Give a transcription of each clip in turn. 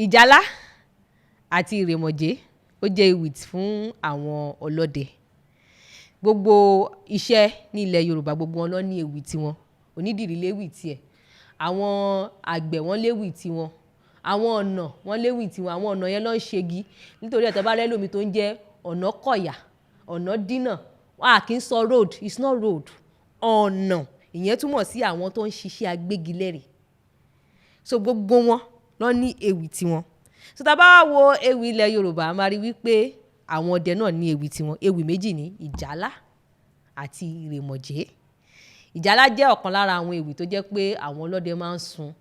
Ìjálá àti ìrèmọ̀jé, ó jẹ́ ewì fún àwọn ọlọ́dẹ. Gbogbo iṣẹ́ ní ilẹ̀ Yorùbá, gbogbo wọn ló ní ewì tiwọn. Onídìrí léwì tiẹ̀, àwọn àgbẹ̀ wọ́n léwì tiwọn, àwọn ọ̀nà wọ́n léwì tiwọn. Àwọn ọ̀nà yẹn ló ń ṣegi nítorí ẹ̀. Tẹ́ bá rẹ́ lómi tó ń jẹ́ ọ̀nà kọ̀yà, ọ̀nà dínà, a kì í sọ road, it's not road, ọ̀nà. Ìyẹn túmọ̀ sí àwọn tó ń ṣiṣẹ́ agbégilére. So gbogbo wọn ló ní ewì tiwọn. So tá a bá wá wo ewì ilẹ̀ Yorùbá, a máa rí wípé àwọn ọdẹ náà ní ewì tiwọn. Ewì méjì ní, ìjálá àti ìrèmọ̀jé. Ìjálá jẹ́ ọ̀kan lára àwọn ewì tó jẹ́ pé àwọn ọlọ́dẹ máa ń sun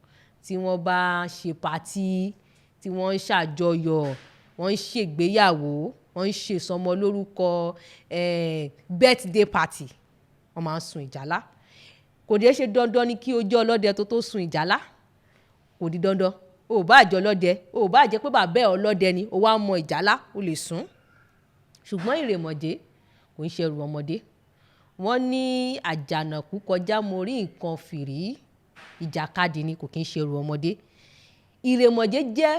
tí wọ́n bá ṣe party, tí wọ́n ń ṣàjọyọ̀, wọ́n ń ṣègbéyàwó, wọ́n ń ṣe ìsọmọ lórúkọ, birthday party, wọ́n máa ń sun ìjálá. Kò dé ṣe dandan ni kí o jẹ́ ọlọ́dẹ tó sun ìjálá, kò di dandan. O ò bá jẹ́ ọlọ́dẹ, o ò bá jẹ́ pé bàbá ẹ ọlọ́dẹ ni, o wá mọ ìjálá, o lè sun. Ṣùgbọ́n ìrèmọ̀jé kò ń ṣe ẹrù ọmọdé. Wọ́n ní àjànàkú kọjá mo rí nǹkan fìrí, ìjàkadì ni, kò kí ń ṣe ẹrù ọmọdé. Ìrèmọ̀jé jẹ́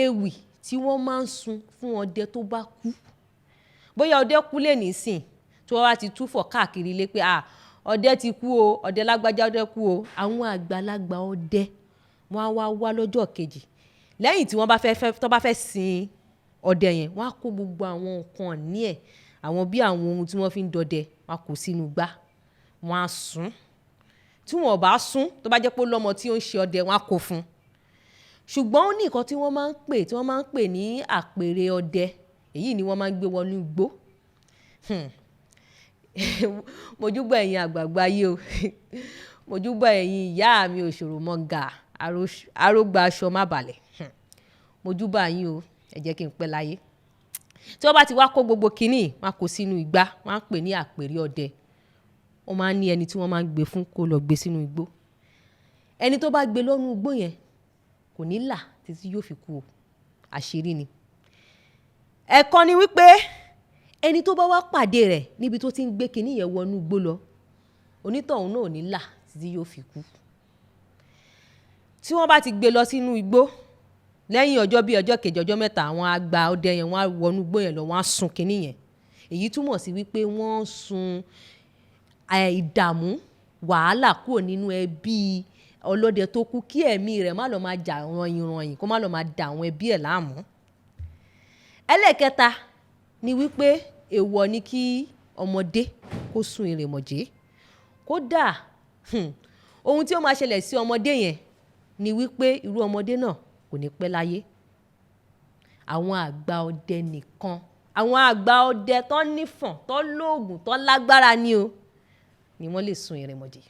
ewì tí wọ́n máa ń sun fún ọdẹ tó bá kú. Bóyá ọdẹ kú lè nísìn, tí wọ́n bá ti túfọ̀ káàkiri ilé pé, "Ah, ọdẹ ti kú o, ọdẹ lágbájá, ọdẹ kú o," àwọn àgbàlagbà ọdẹ wọ́n á wá wá lọ́jọ́ kejì. Lẹ́yìn tí wọ́n bá fẹ́ fẹ́ tó bá fẹ́ sin ọdẹ yẹn, wọ́n á kó gbogbo àwọn nǹkan ní ẹ̀, àwọn bí àwọn ohun tí wọ́n fi ń dọdẹ, wọ́n á kó sínú igbá, wọ́n á sun. Tí wọ́n ò bá sun, tó bá jẹ́ pé ó lọ́mọ tí ó ń ṣe ọdẹ, wọ́n á kó fún un. Ṣùgbọ́n ó ní nǹkan tí wọ́n máa ń pè, tí wọ́n máa ń pè ní àpèrè ọdẹ. Èyí ni wọ́n máa ń gbé wọnú igbó. Mojúbà ẹ̀yin àgbààgbà ayé o. Mojúbà ẹ̀yin ìyá mi òṣòro mọ́gà, arógbá aṣọ má balẹ̀. Mojúbà yín o, ẹ jẹ́ kí n pẹ́ láyé. Tí wọ́n bá ti wá kó gbogbo kiní, wọ́n á kó sínú igbá, wọ́n á pè ní àpèrè ọdẹ. Wọ́n máa ń ní ẹni tí wọ́n máa ń gbé fún kó lọ gbé sínú igbó. Ẹni tó bá gbé lọ́nú igbó yẹn kò ní là títí yóò fi kú o. Àṣírí ni. Ẹ̀kan ni wípé ẹni tó bá wá pàdé rẹ̀ níbi tó ti ń gbé kiní yẹn wọnú igbó lọ, onítọ̀hún náà ò ní là títí yóò fi kú. Tí wọ́n bá ti gbé lọ sínú igbó, lẹ́yìn ọjọ́ bí ọjọ́ kejì, ọjọ́ mẹ́ta, àwọn àgbà ọdẹ yẹn wọ́n á wọnú igbó yẹn lọ, wọ́n á sun kiní yẹn. Èyí túmọ̀ sí wípé wọ́n ń sun ìdààmú, wàhálà kúrò nínú ẹbí ọlọ́dẹ tó kú, kí ẹ̀mí rẹ̀ má lọ máa jà rànyìn, kó má lọ máa da àwọn ẹbí ẹ̀ láàmú. Ẹlẹ́ẹ̀kẹta ni wípé èèwọ̀ ni kí ọmọdé kó sun ìrèmọ̀jé. Kódà, ohun tí ó máa ṣẹlẹ̀ sí ọmọdé yẹn ni wípé irú ọmọdé náà kò ní pẹ́ láyé. Àwọn àgbà ọdẹ nìkan, àwọn àgbà ọdẹ tó nífọ̀n, tó lóògùn, tó lágbára ni o, ni wọ́n lè sun ìrèmọ̀jé.